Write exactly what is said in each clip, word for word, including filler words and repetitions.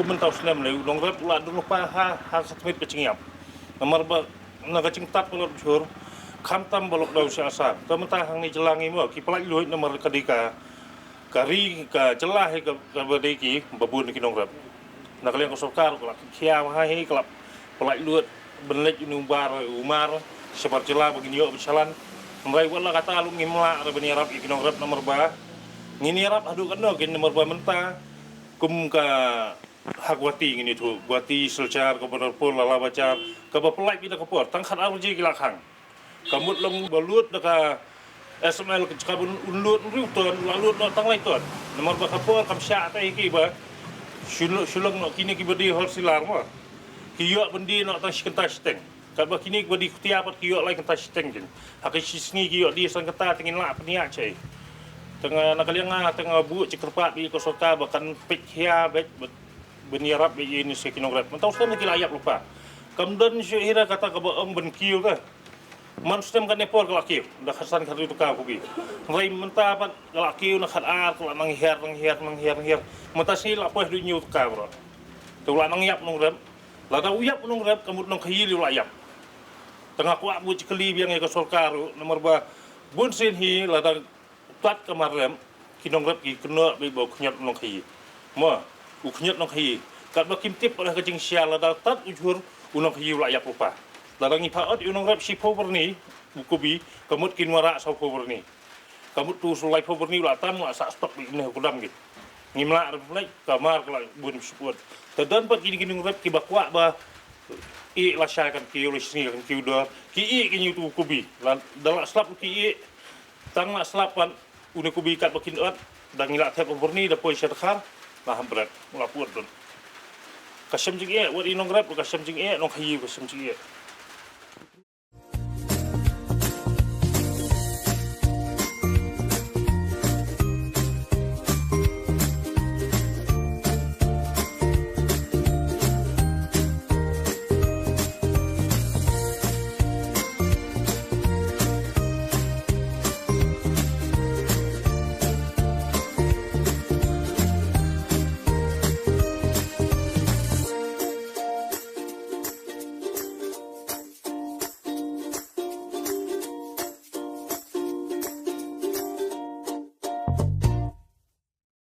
Mynta u snem lei u nongrep u la don lypa ha, ha sa tmit ka jingïap. Namar ba na ka jingtap ka lok jhur, khamtam ba lok dau sha Assam. Te mynta hangne jylla ngi mo ki pyllait luid namar ka dei ka, ka ri ka jylla hi ka, kaba dei kiba bun ki nongrep. Na ka liang ka sorkar ka la khia bha hi, ka la pyllait luid ban leit une u bar u mar shabar jylla ba ngin ïoh ban shalan. Hynrei wat la katta ruh ngim lah ruh ban ïarap ïa ki nongrep namar ba ngin ïarap haduh katno kein namar ba mynta kum ka ha Guwahati ngin ïathuh, Guwahati, Silchar, Kanchanpur, Lalabajar, kaba pyllait beit da ka por, tang khatar baje ki la khang. Ka mut long ba lut da ka S M L ka jaka ba un lut hynriew ton, la lut noh tang lai ton. Namar ba ka por kam shah te ïa ki ba shu long, shu long noh kine kiba die wholesaler mo. Ki ïoh ban die noh tang shi kynta shiteng. Katba kine kiba die khutia pat ki ïoh lai kynta shiteng kein. Ha ka shi sngi ki ïoh die san kynta te ngin lah pynïaid shai. Te nga na ka liang nga te nga buh jingkyrpad ïa ka sorkar ba kan peit khia beit ba ban ïarap beit ïa kine ki nongrep. Mynta u snem ki la ïap lypa. Kam don shuh hi ruh kata kaba ong ban kiew te. Man u snem kane por ka la kiew da khatsan khathynriew tyngka kubi. Hynrei mynta pat ka la kiew na khatar ka la nang hiar, nang hiar, nang hiar, nang hiar. Mynta sngi la poi haduh hynñiew tyngka baroh. Te u la nang ïap u nongrep. Lada u ïap u nongrep ka mut nongkhaïi lei u la ïap. Te nga kwah buh jingkylli biang ïa ka sorkar ruh namar ba bun sien hi lada u tad ka mar rep ki nongrep ki kynnoh beit ba u khñiot u nongkhaïi. Mo, u khñiot nongkhaïi. Katba kim tip pat ha ka jingshisha lada tad u jhur u nongkhaïi u la ïap lypa. Lada ngi phah ot ïa u nongrep shiphew byrni u kubi ka mut kin wanrah sawphew byrni. Ka mut tu shu laiphew byrni u la tam, u la sah stock beit ne ha u kudam kein. Ngim lah ruh ban leit, ka mar ka la bun shiphew. Te don pat kine ki nongrep kiba kwah ba ïeh lashai kan kiew, la shi sngi kan kiew dor. Ki ïeh kine u kubi. Lada la slap ki ïeh, tang la slap pat une u kubi katba kin ot, da ngi la thep ha u byrni da poi sha dkhar, la ham bret, la put don. Ka shem jingeh, wat ïa u nongrep ka shem jingeh, nongkhaïi ka shem jingeh.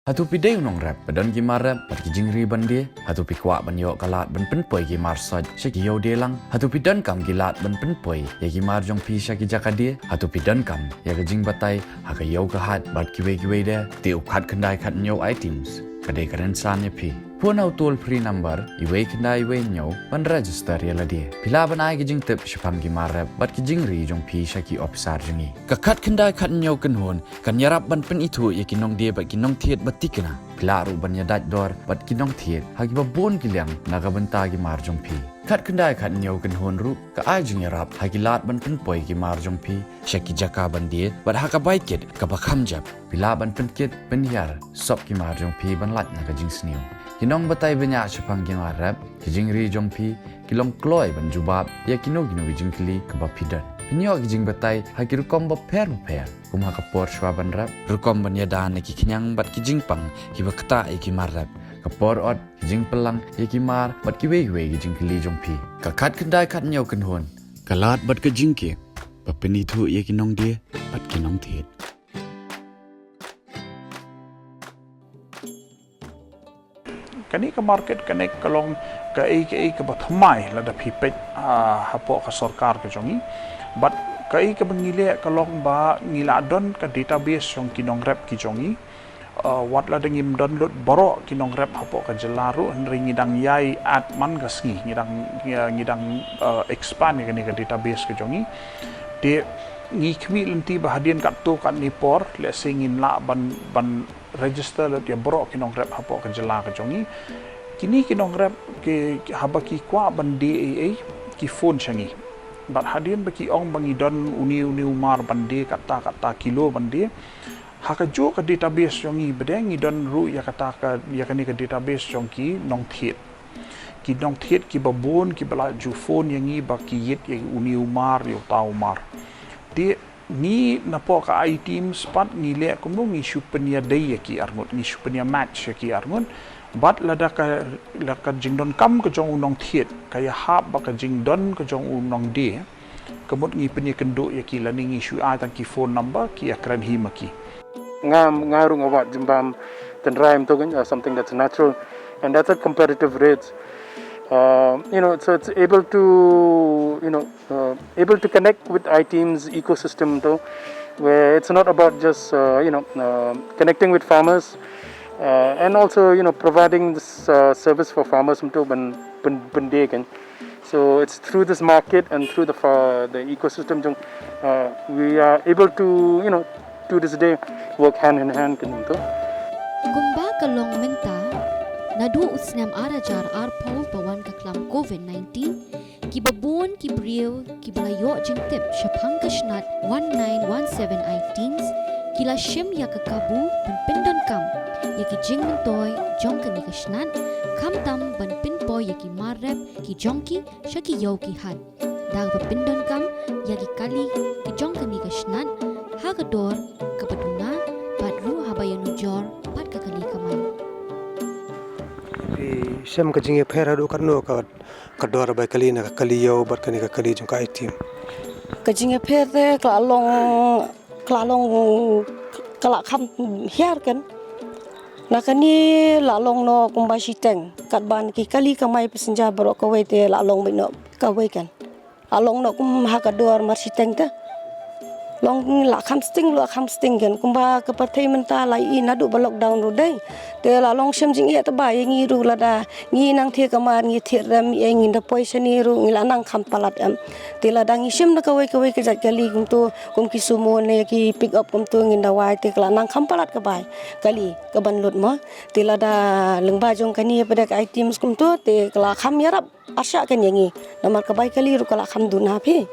Hato phi dei u nongrep ba don ki mar rep bad ki jingri ban die? Hato phi kwah ban ïoh ka lad ban pynpoi ki mar soit sha ki ïew die lang? Hato phi donkam ki lad ban pynpoi ïa ki mar jong phi sha ki jaka die? Hato phi donkam ïa ka jingbatai ha ka ïew ka hat bad kiwei kiwei de? Te u khatkhyndai khathynñiew items ka dei ka rynsan ïa phi. Phone ha u toll free number iwei khyndai iwei hynñiew ban register ïa lade. Phi lah ban ai ki jingtip shaphang ki mar rep bad ki jingri jong phi sha ki ophisar jong ngi. Ka khatkhyndai khathynñiew kynhun kan ïarap ban pynithuh ïa ki nongdie bad ki nongthied ba thikna. Phi lah ruh ban ïadait dor bad ki nongthied ha kiba bun ki liang na ka bynta ki mar jong phi. Khatkhyndai khathynñiew kynhun ruh ka ai jingïarap ha ki lad ban pynpoi ki mar jong phi sha ki jaka ban die bad ha ka bai kit kaba kham jep. Phi lah ban pynkit pynhiar sop ki mar jong phi ban lait na ka jingsniew. Ki nongbatai bniah shaphang ki mar rep, ki jingri jong phi ki long kloi ban jubab ïa kino kino ki jingkylli kaba phi don. Phin ïoh ki jingbatai ha ki rukom bapher bapher, kum ha ka por shuwa ban rep, rukom ban ïada na ki khñiang bad ki jingpang kiba ktah ïa ki mar rep, ka por ot, ki jingpynlang ïa ki mar bad kiwei kiwei ki jingkylli jong phi. Ka khatkhyndai khathynñiew kynhun ka lad bad ka jingkit ba pynithuh ïa ki nongdie bad ki nongthied. Kane ka Market Connect ka long kaei kaei kaba thymmai lada phi peit, ah, hapoh ka sorkar ka jong ngi. Bad kaei kaba ngi leh ka long ba ngi la don ka database jong ki nongrep ki jong ngi. Ah, wat lada ngim don lut baroh ki nongrep hapoh ka jylla ruh, hynrei ngi dang ïai add man ka sngi, ngi dang, ngi, ngi dang, ah, expand ïa kane ka database ka jong ngi. Te ngi khmih lynti ba hadien katto katne por, lehse ngin lah ban, ban register lut ïa baroh ki nongrep hapoh ka jylla ka jong ngi. Kine ki nongrep ki, haba ki kwah ban die ei ei, ki phone sha ngi. Bad hadien ba ki ong ba ngi don une une u mar ban die, katta katta kilo ban die, ha kajuh ka database jong ngi bad ngi don ruh ïa kata ka, ïa kane ka database jong ki nongthied. Ki nongthied kiba bun kiba la ju phone ïa ngi ba ki ïit ïa une u mar ïa uta u mar. Te ngi napoh ka I-Teams pat ngi leh kumno, ngi shu pynïadei ïa ki arngut, ngi shu pynïamatch ïa ki arngut. Bad lada ka, la ka jingdonkam ka jong u nongthied ka ïahap bad ka jingdon ka jong u nongdie, ka mut ngi pynïakynduh ïa ki lane ngi shu ai tang ki phone number, ki ïakren hi ma ki. Nga, nga ruh nga wad jingbam tynrai mynta kan, uh, something that's natural and that's a competitive rate. Uh, you know, so it's able to, you know, uh, able to connect with I team's ecosystem though, where it's not about just, uh, you know, uh, connecting with farmers, uh, and also, you know, providing this, uh, service for farmers mynta ban, ban, ban die kan. So it's through this market and through the fa-, the ecosystem jong, uh, we are able to, you know, to this day work hand in hand kan mynta. Kumba ka long mynta, naduh u snem ar hajar arphew ba wan ka klam covid nineteen, kiba bun ki briew kiba la ïoh jingtip shaphang ka shnat one nine one seven I teams ki la shim ïa ka kabu ban pyndonkam ïa ki jingmyntoi jong kane ka shnat, khamtam ban pynpoi ïa ki mar rep ki jong ki sha ki ïew ki hat. Da kaba pyndonkam ïa ki kali ki jong kane ka shnat ha ka dor kaba duna bad ruh haba ïanujor bad ka kali kamai. Phi shem ka jingïapher haduh katno ka, ka dor bai kali na ka kali ïew bad kane ka kali jong ka I team? Ka jingïapher te ka la long, ka la long, ka la kham hiar kan. Na kane la long noh kumba shiteng, katba na ki kali kamai passenger baroh kawei te la long beit noh kawei kan. La long noh kum ha ka dor mar shiteng te. Long la kham sting, la kham sting kan. Kumba ka pyrthei mynta la ïohi naduh ba lockdown ruh dei. Te la long shem jingeh te ba ïa ngi ruh lada ngi nang thied kamar, ngi thied rem, ïa ngi da poi shane ruh ngi la nang kham palat em. Te lada ngi shim da kawei kawei ka jait kali kumto, kum ki sumo ne ki pick up kumto ngin da wai te ka la nang kham palat ka bai kali ka ban lut mo. Te lada lyngba jong kane pat da ka I teams kumto te ka la kham ïarap arshah kan ïa ngi. Namar ka bai kali ruh ka la kham duna phi.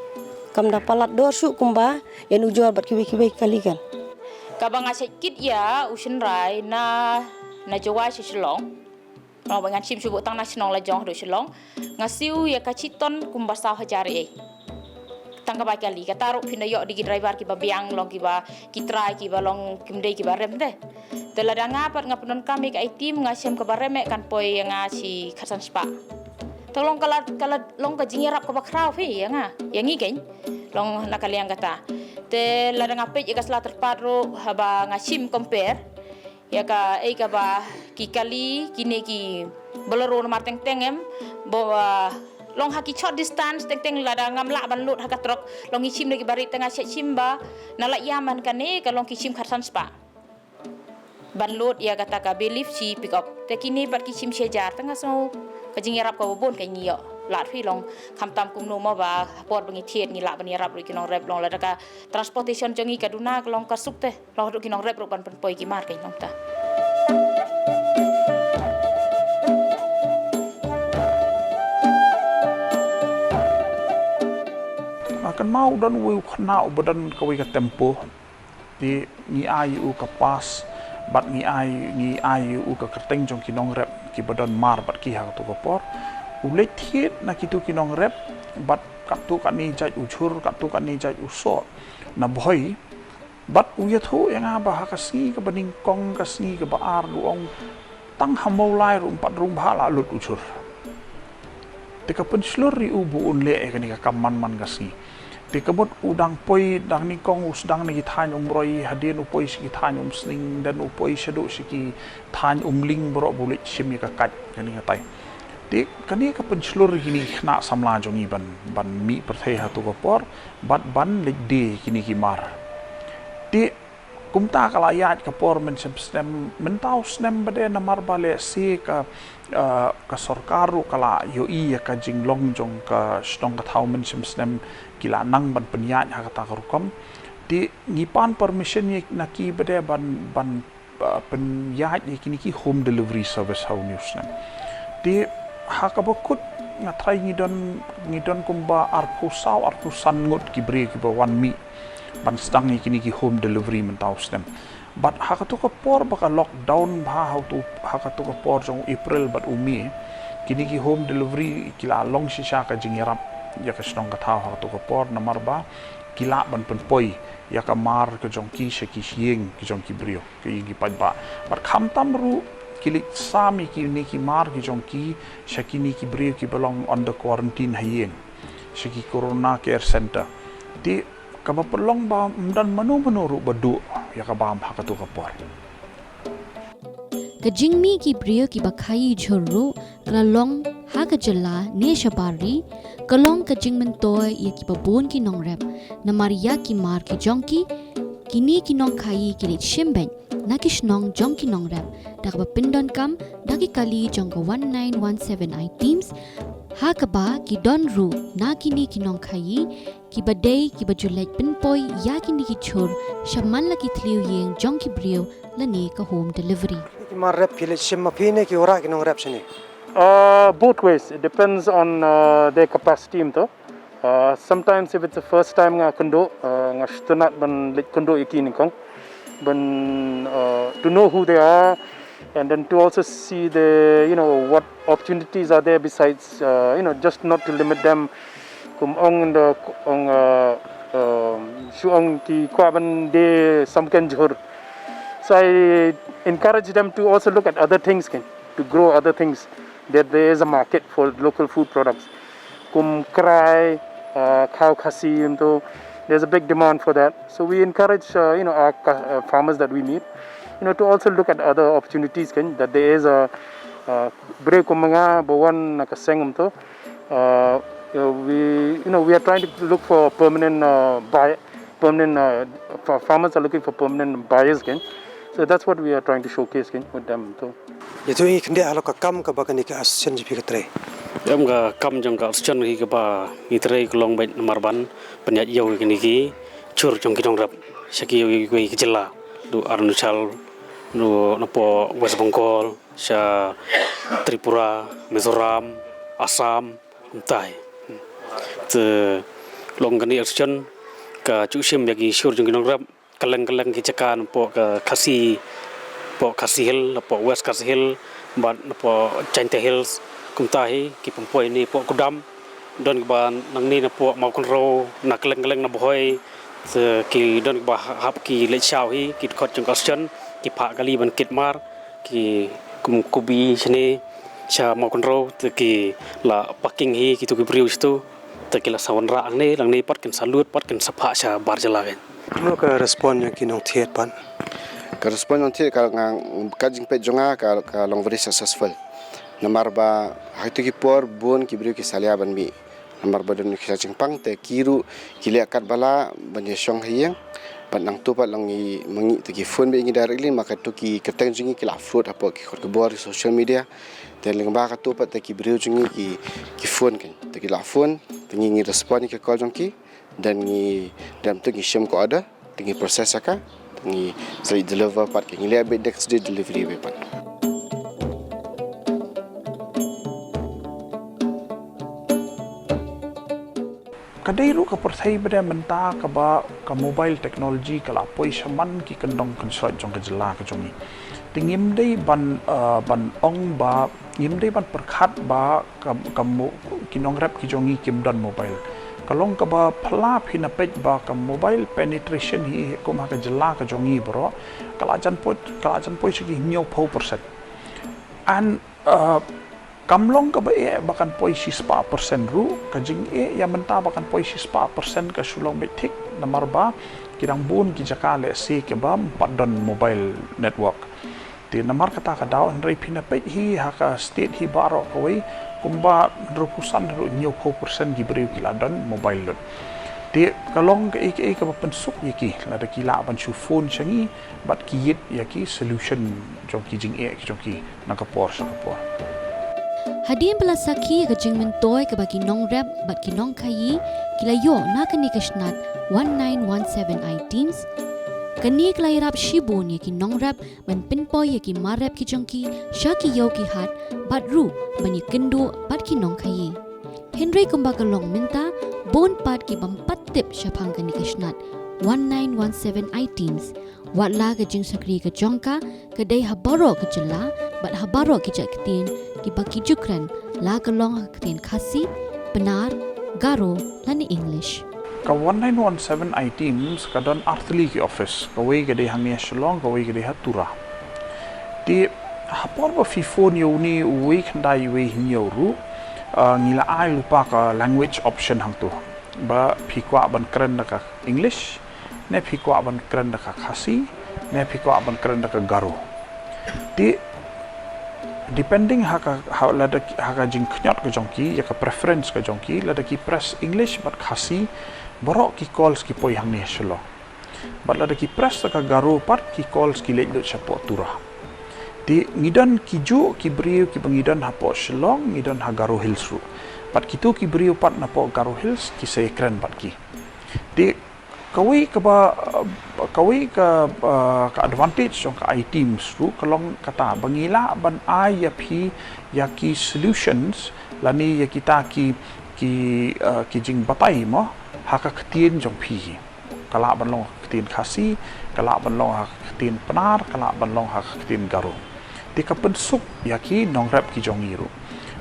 Kam da palat dor shuh kumba ïanujor bad kiwei kiwei kali kan. Kaba nga shait kit ïa u shynrai na, na Jowai sha Shillong. Nga ba ngan shim shu buh tang na shnong la jong haduh Shillong. Nga siew ïa ka chiton kumba saw hajar ei. Tang ka bai kali, kata ruh phin da ïoh da ki driver kiba biang, long kiba, ki trai kiba long kim dei kiba rem te. Te lada nga pat nga pyndonkam ïa ka I team, nga shem kaba rem eh kan poi ïa nga shi khatsan spah. Te long ka la, ka la, long ka jingïarap kaba khraw phi ïa nga, ïa ngi kan. Long na ka liang kata. Te lada nga peit ïa ka sla tyrpad ruh haba nga shim compare ïa ka, eh, kaba ki kali kine ki Bolero namar teng teng em, ba long ha ki short distance teng teng lada ngam lah ban load ha ka truck, long ngi shim da kiba rit, te nga shait shim ba na la ïa man kane ka long ki shim khatsan spah ban load ïa kata ka belief shi pick up. Te kine pat ki shim shi hajar, te nga sngew ka jingïarap kaba bun ka ngi ïoh. Lad phi long khamtam kumno mo ba ha por ba ngi thied ngi lah ban ïarap ruh ki nongrep, long lada ka transportation jong ngi ka duna ka long ka suk te. Long ruh ki nongrep ruh ban pynpoi ki mar ka long ta. Nga kynmaw u don uwei u khynnah uba don kawei ka tempo. Te ngi ai u ka pass bad ngi ai, ngi ai u ka kyrteng jong ki nongrep kiba don mar bad ki ha kato ka por. U leit thied na kito ki nongrep bad katto katne jait u jhur, katto katne jait u soh na bhoi. Bad u ïathuh ïa nga ba ha ka sngi kaba nyngkong, ka sngi kaba ar, u ong tang ha Mawlai ruh ym pat rung bha la lut u jhur. Te ka pynshlur ïa u ba un leh ïa kane ka kam man man ka sngi. Te ka mut u dang poi, dang nyngkong u sdang na ki thaiñ Umroi, hadien u poi sha ki thaiñ Umsning, then u poi shaduh sha ki thaiñ Umling baroh ba u leit shim ïa ka kait kane katai. Te kane ka pynshlur ïa kine ki khynnah samla jong ngi ban, ban mih pyrthei ha kato ka por bad ban leit die ïa kine ki mar. Te kumta ka la ïaid ka por mynshem snem, mynta u snem ba dei namar ba lehse ka, eh, ka sorkar ruh ka la ïohi ïa ka jinglong jong ka shnong ka thaw mynshem snem, ki la nang ban pynïaid ha kata ka rukom. Te ngi pan permission ïa na ki ba dei ban, ban, eh, pynïaid ïa kine ki home delivery service ha une u snem. Te ha kaba kut nga tharai ngi don, ngi don kumba arphew saw arphew san ngut ki briew kiba wan mih ban sdang ïa kine ki home delivery mynta u snem. Bad ha kato ka por ba ka lockdown bha ha uto, ha kato ka por jong u April bad u May, kine ki home delivery ki la long shisha ka jingïarap ïa ka shnong ka thaw ha kato ka por namar ba ki lah ban pynpoi ïa ka mar ka jong ki sha ki shyieng ki jong ki briew, ki ïing ki paidbah. Bad khamtam ruh ki leit sam ïa kine ki mar ki jong ki sha kine ki briew kiba long under quarantine ha ïing, sha ki Corona Care Center. Te kaba pynlong ba ym don mano mano ruh ba duh ïa ka bam ha kato ka por. Ka jingmih ki briew kiba khaii jhur ruh ka la long ha ka jylla ne shabar ri, ka long ka jingmyntoi ïa kiba bun ki nongrep. Namar ïa ki mar ki jong ki, kine ki nongkhaii ki leit shim beit na ki shnong jong ki nongrep da kaba pyndonkam da ki kali jong ka one nine one seven I teams, ha kaba ki don ruh na kine ki nongkhaii kiba dei kiba ju leit pynpoi ïa kine ki jhur sha man la ki thliew ïing jong ki briew lane ka home delivery. Ki mar rep ki leit shim ma phi ne ki wanrah ki nongrep shane? Uh, both ways. It depends on uh, their capacity, ym to. Uh, sometimes if it's the first time nga kynduh, uh, nga sngewtynnat ban leit kynduh ïa ki nyngkong. Ban uh, to know who they are, and then to also see the, you know, what opportunities are there besides, uh, you know, just not to limit them. Kum ong in the, ong, uh, um, shu ong ki kwah ban die samken jhur. So I encourage them to also look at other things, keiñ, to grow other things, that there is a market for local food products. Kum krai, uh, khaw khasi, ym to, there's a big demand for that. So we encourage, uh, you know, our cu- uh, farmers that we meet, you know, to also look at other opportunities, keiñ, that there is a, uh, briew kum nga ba wan na ka seng, ym to. Uh, you know, we, you know, we are trying to look for permanent uh, buy, permanent uh, fa- farmers are looking for permanent buyers, keiñ. So that's what we are trying to showcase, keiñ, with them, ym to. Ïa to ngi khyndiat halor ka kam kaba kane ka association jong phi ka trei. Em, ka kam jong ka association hi kaba ngi trei ka long beit namar ban pynïaid ïew ïa kine ki jhur jong ki nongrep sha kiwei kiwei ki jylla, du Arunachal, du napoh West Bengal, sha Tripura, Mizoram, Assam, kumta hi. Te long kane association ka ju shim ïa ki jhur jong ki nongrep kylleng kylleng ki jaka, napoh ka Khasi, poh Khasi Hills, napoh West Khasi Hills, bad napoh Jaintia Hills, kumta hi, ki pynpoi ne poh Kudam, don kiba nangne napoh Mawkynrew, na kylleng kylleng na Bhoi, te ki don kiba hap ki leit shaw hi, ki dkhot jong ka association, ki phah kali ban kit mar, ki kum Kubi shane sha Mawkynrew, te ki la packing hi kito ki briew shito, te ki la sa wanrah hangne, nangne pat kin sa lut, pat kin sa phah shabar jylla, keiñ. Kumno ka respond jong ki nongthied pat? Ka respond nongthied ka nga, ka jingpeit jong nga ka, ka long very successful. Namar ba ha kito ki por bun ki briew ki salia ban mih. Namar ba don ki sha jingpang te ki ruh ki leh katba lah ban ïashong ha ïing. Bad nangta pat long ngi, ma ngi te ki phone beit ïa ngi directly, ma kato ki kyrteng jong ngi ki la float hapoh ki khubor, social media. Te lyngba kato pat te ki briew jong ngi ki, ki phone, keiñ. Te ki la phone, te ngi, ngi respond ïa ki call jong ki. Then ngi, then to ngi shim ka order, te ngi process ïa ka, te ngi sa leit deliver pat, keiñ, ngi leh beit next day delivery beit pat. Ka dei ruh ka pyrthei ba dei mynta kaba ka mobile technology ka la poi sha man ki kyndong kynshlur jong ka jylla ka jong ngi. Te ngim dei ban, uh, ban ong ba, ngim dei ban pyrkhat ba ka, ka mo, ki nongrep ki jong ngi kim don mobile. Ka long kaba phylla phi na peit ba ka mobile penetration hi kum ha ka jylla ka jong ngi baroh ka la jan poi, ka la jan poi sha ki hynñiewphew percent. And, uh, kam long kaba eh ba kan poi shispah percent ruh, ka jingeh ïa mynta ba kan poi shispah percent ka shu long beit thik, namar ba ki dang bun ki jaka lehse kiba ym pat don mobile network. Te namar kata ka daw, hynrei phi na peit hi ha ka state hi baroh kawei, kumba hynriewphew san haduh hynñiewphew percent ki briew ki la don mobile lut. Te ka long kaei kaei kaba pynsuk ïa ki, lada ki lah ban shu phone sha ngi, bad ki ïit ïa ki solution jong ki jingeh ki jong ki na ka por sha ka por. Hadien ba la sakhi ïa ka jingmyntoi kaba ki nongrep bad ki nongkhaii ki la ïoh na kane ka shnat one nine one seven I teams, kane ka la ïarap shibun ïa ki nongrep ban pynpoi ïa ki mar rep ki jong ki sha ki ïew ki hat, bad ruh ban ïakynduh bad ki nongkhaii. Hynrei kumba ka long mynta, bun pat ki bym pat tip shaphang kane ka shnat one nine one seven I teams. Wat la ka jingshakri ka jong ka ka dei ha baroh ka jylla bad ha baroh ki jait ktien kiba ki ju kren, la ka long ha ka ktien Khasi, Pnar, Garo lane English. Ka one nine one seven I teams ka don artylli ki office, kawei ka dei hangne ha Shillong, kawei ka dei ha Tura. Te Ha por ba phi phone ïa une uwei khyndai uwei hynñiew ruh, ah, ngi la ai lypa ka language option hangto. Ba phi kwah ban kren da ka English, ne phi kwah ban kren da ka Khasi, ne phi kwah ban kren da ka Garo. Te, depending ha ka, ha, lada ki, ha ka jingkhñiot ka jong ki, ïa ka preference ka jong ki, lada ki press English bad Khasi, baroh ki calls ki poi hangne ha Shillong. Bad lada ki press da ka Garo pat, ki calls ki leit lut shapoh Tura. Te ngi don kijuh ki briew kiba ngi don hapoh Shillong, ngi don ha Garo Hills ruh. Bad kito ki briew pat napoh Garo Hills, ki sa ïakren bad ki. Te kawei kaba, uh, kawei ka, uh, ka advantage jong ka iTeams ruh ka long kata ba ngi lah ban ai ïa phi ïa ki solutions lane ïa kita ki, ki, uh, ki jingbatai mo ha ka ktien jong phi. Ka lah ban long ha ka ktien Khasi, ka lah ban long ha ka ktien Pnar, ka lah ban long ha ka ktien Garo. Te ka pynsuk ïa ki nongrep ki jong ngi ruh.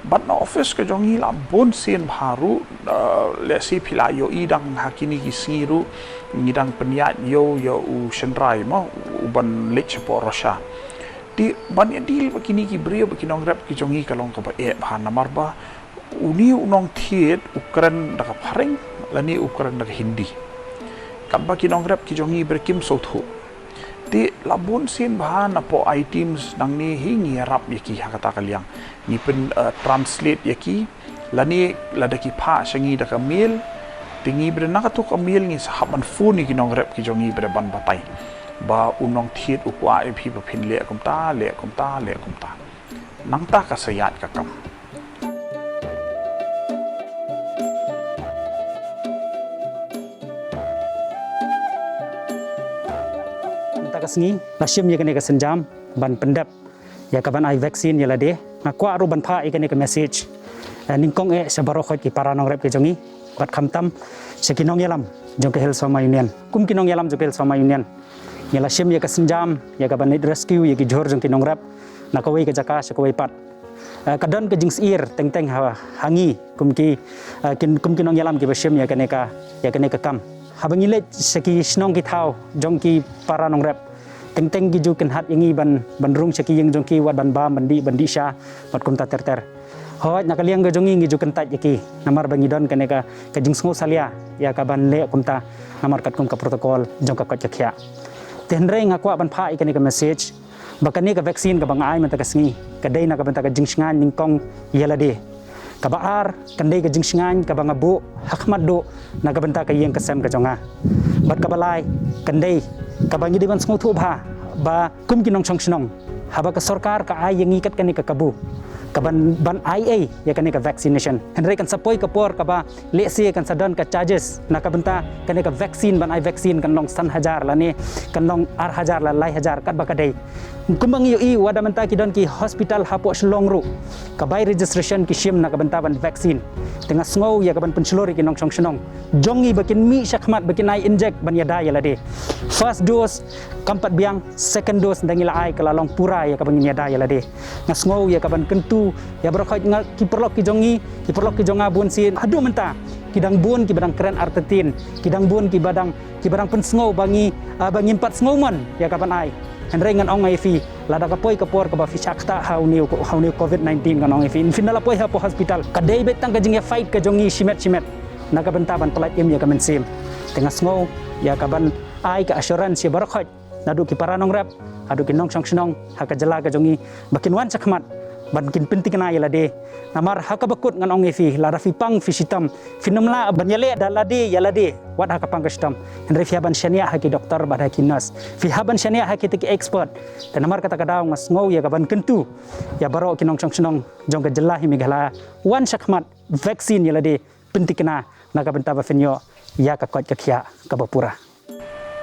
Bad na office ka jong ngi la bun sien bha ruh, uh, lehse phi la ïohi dang ha kine ki sngi ruh, ngi dang pynïaid ïew ïa u shynrai mo, u ban leit shapoh Russia. Te ban ïa deal bad kine ki briew bad ki nongrep ki jong ngi ka long kaba eh bha namar ba une u nongthied u kren da ka Phareng lane u kren da ka Hindi. Katba ki nongrep ki jong ngi ba kim sngewthuh. Te la bun sien bha napoh iTeams nangne hi ngi ïarap ïa ki ha kata ka liang. Ngi pyn, uh, translate ïa ki lane lada ki phah sha ngi da ka mail. Te ngi bad na kato ka mail ngi sa hap ban phone ïa ki nongrep ki jong ngi bad ban batai ba u nongthied u kwah ïa phi ba phin leh kumta, leh kumta, leh kumta. Nangta ka sa ïaid ka kam. Mynta ka sngi la shim ïa kane ka sienjam ban pyndep ïa ka ban ai vaccine ïa lade. Nga kwah ruh ban phah ïa kane ka message, eh, nyngkong eh sha baroh khoit ki para nongrep ki jong ngi bad khamtam sha ki nongïalam jong ka Hill Sohma Union. Kum ki nongïalam jong ka Hill Sohma Union, ngi la shim ïa ka sienjam ïa ka ban leit rescue ïa ki jhur jong ki nongrep na kawei ka jaka sha kawei pat. Eh, ka don ka jingsyier teng teng ha, ha ngi kum ki, eh, kin, kum ki nongïalam kiba shim ïa kane ka, ïa kane ka kam. Haba ngi leit sha ki shnong ki thaw jong ki para nongrep, teng teng ki ju kynhad ïa ngi ban, ban rung sha ki ïing jong ki, wat ban bam, ban dih, ban dih sha, bad kumta ter ter. Hooid, na ka liang ka jong ngi ngi ju kyntait ïa ki namar ba ngi don kane ka, ka jingsngew salia ïa ka ban leh kumta namar katkum ka protocol jong ka koit ka khiah. Te hynrei nga kwah ban phah ïa kane ka message ba kane ka vaccine kaba nga ai mynta ka sngi ka dei na ka bynta ka jingshngaiñ nyngkong ïa lade. Kaba ar kan dei ka jingshngaiñ kaba nga buh ha khmat duh na ka bynta ka ïing ka sem ka jong nga. Bad kaba lai kan dei kaba ngi dei ban sngewthuh bha ba kum ki nongshong shnong, haba ka sorkar ka ai ïa ngi kat kane ka kabu ka ban, ban ai ei ïa kane ka vaccination, hynrei kan sa poi ka por kaba lehse kan sa don ka charges na ka bynta kane ka vaccine, ban ai vaccine kan long san hajar lane kan long ar hajar la lai hajar katba ka dei. Kumba ngi ïohi wat da mynta ki don ki hospital hapoh Shillong ruh ka bai registration ki shim na ka bynta ban vaccine. Te nga sngew ïa ka ban pynshlur ïa ki nongshong shnong jong ngi ba kin mih shakhmat ba kin ai inject ban ïada ïa lade. First dose kam pat biang, second dose da ngi la ai ka la long pura ïa ka ba ngin ïada ïa lade. Nga sngew ïa ka ban kyntu ïa baroh khoit, nga, ki paralok ki jong ngi, ki paralok ki jong nga bun sien haduh mynta ki dang bun kiba dang kren artatien, ki dang bun kiba dang, kiba dang pynsngew ba ngi, ah, ba ngim pat sngew mon ïa ka ban ai. Hynrei ngan ong ïa phi, lada ka poi ka por kaba phi shah ktah ha une u, ha une u covid nineteen, ngan ong ïa phi, phin da la poi hapoh hospital, ka dei beit tang ka jingïa fight ka jong ngi shimet shimet na ka bynta ban pyllait im ïa ka mynsiem. Te nga sngew ïa ka ban ai ka assurance ïa baroh khoit, naduh ki para nongrep haduh ki nongshong shnong ha ka jylla ka jong ngi, ba kin wan shakhmat ban kin pyntikna ïa lade. Namar ha kaba kut ngan ong ïa phi, lada phi pang phi shitom, phin ym lah ban ïaleh da lade ïa lade wat ha ka pang ka shitom. Hynrei phi hap ban shaniah ha ki doktor bad ha ki nurse, phi hap ban shaniah ha kita ki expert. Te namar kata ka daw nga sngew ïa ka ban kyntu ïa baroh ki nongshong shnong jong ka jylla hi Meghalaya, wan shakhmat vaccine ïa lade, pyntikna na ka bynta ba phin ïoh ïa ka koit ka khiah kaba pura.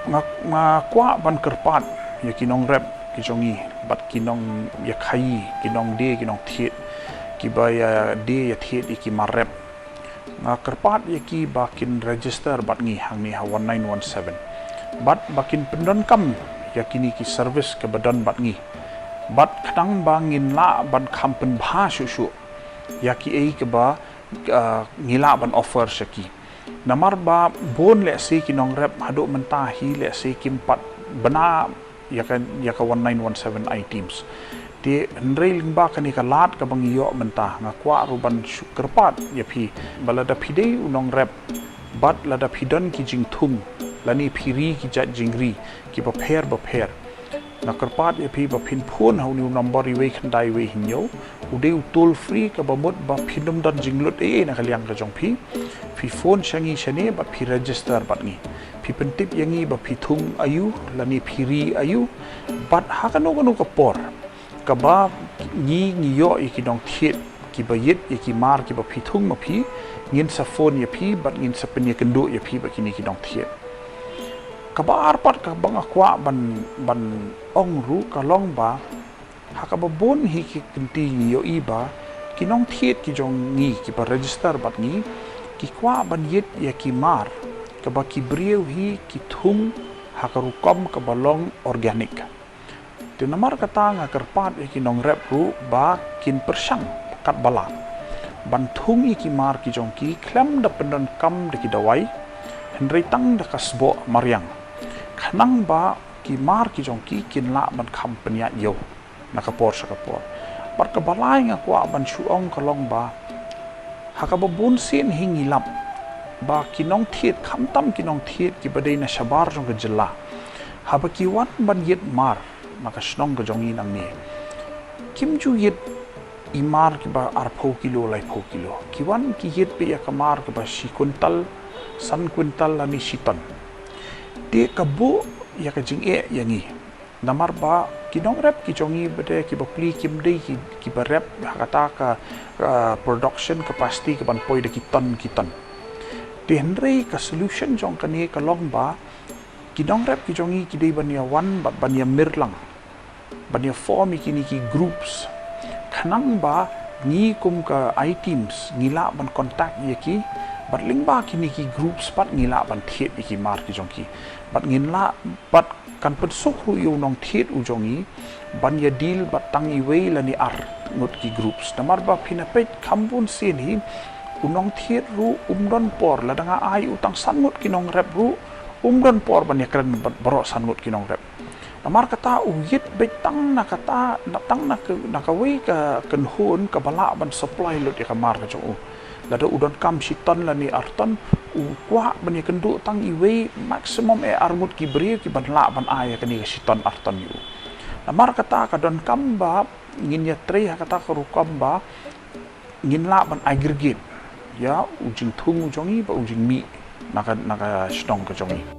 Nga, nga kwah ban kyrpad ïa ki nongrep ki jong ngi bad ki nongïakhaïi, ki nongdie ki nongthied, kiba ïadie ïathied ïa ki mar rep. Nga kyrpad ïa ki ba kin register bad ngi hangne ha one nine one seven bad ba kin pyndonkam ïa kine ki service kiba don bad ngi. Bad khnang ba ngin lah ban kham pynbha shuh shuh ïa kiei kiba, ah, ngi lah ban offer sha ki. Namar ba bun lehse ki nongrep haduh mynta hi lehse kim pat bna ïa ka, ïa ka one nine one seven iTeams. Te hynrei lyngba kane ka lad kaba ngi ïoh mynta, nga kwah ruh ban shu kyrpad ïa phi ba lada phi dei u nongrep bad lada phi don ki jingthung lane phi ri ki jait jingri kiba pher ba pher, nga kyrpad ïa phi ba phin phone ha une u nombor uwei khyndai uwei hynñiew. U dei u toll free kaba mut ba phin ym don jinglut ei ei na ka liang ka jong phi. Phi phone sha ngi shane bad phi register bad ngi. Phi pyntip ïa ngi ba phi thung aïu lane phi ri aïu, bad ha kano kano ka por kaba ngi ngi ïoh ïa ki nongthied kiba ïit ïa ki mar kiba phi thung ma phi, ngin sa phone ïa phi bad ngin sa pynïakynduh ïa phi bad kine ki nongthied. Kaba ar pat kaba nga kwah ban ban ong ruh ka long ba ha kaba bun hi ki kynti ngi ïohi ba ki nongthied ki jong ngi kiba register bad ngi ki kwah ban ïit ïa ki mar kaba ki briew hi ki thung ha ka rukom kaba long organic. Te namar kata nga kyrpad ïa ki nongrep ruh ba kin pyrshang katba lah ban thung ïa ki mar ki jong ki khlem da pyndonkam da ki dawai, hynrei tang da ka sboh mariang, khnang ba ki mar ki jong ki kin lah ban kham pynïaid ïew na ka por sha ka por. Bad kaba lai nga kwah ban shu ong ka long ba ha kaba bun sien hi ngi lap ba ki nongthied, khamtam ki nongthied kiba dei na shabar jong ka jylla, haba ki wan ban ïit mar na ka shnong ka jong ngi nangne, kim ju ïit i mar kiba arphew kilo, laiphew kilo. Ki wan ki ïit beit ïa ka mar kaba shi kwintal, san kwintal lane shi ton. Te ka buh ïa ka jingeh ïa ngi. Namar ba ki nongrep ki jong ngi ba dei kiba plie kim dei ki, kiba rep ha kata ka, ka production capacity kaban poi da ki ton ki ton. Te hynrei ka solution jong kane ka long ba ki nongrep ki jong ngi ki dei ban ïa wan bad ban ïa mirlang, ban ïa form ïa kine ki groups, khnang ba ngi kum ka I-Teams ngi lah ban contact ïa ki bad lyngba kine ki groups pat ngi lah ban thied ïa ki mar ki jong ki. Bad ngin lah, bad kan pynsuk ruh ïa u nongthied u jong ngi ban ïa deal bad tang iwei lane ar ngut ki groups. Namar ba phin ïa peit kham bun sien hi u nongthied ruh um don por, lada nga ai u tang san ngut ki nongrep ruh um don por ban ïa kren bad baroh san ngut ki nongrep. Namar kata u ïit beit tang na kata, na tang na ka, na kawei ka kynhun kaba lah ban supply lut ïa ka mar ka jong u. Lada u donkam shi ton lane ar ton, u kwah ban ïa kynduh tang iwei, maximum eh ar ngut ki briew kiban lah ban ai ïa kane ka shi ton ar ton ïa u. Namar kata ka donkam ba ngin ïa trei ha kata ka rukom ba ngin lah ban aggregate ïa u jingthung u jong ngi bad u jingmih na ka, na ka shnong ka jong ngi.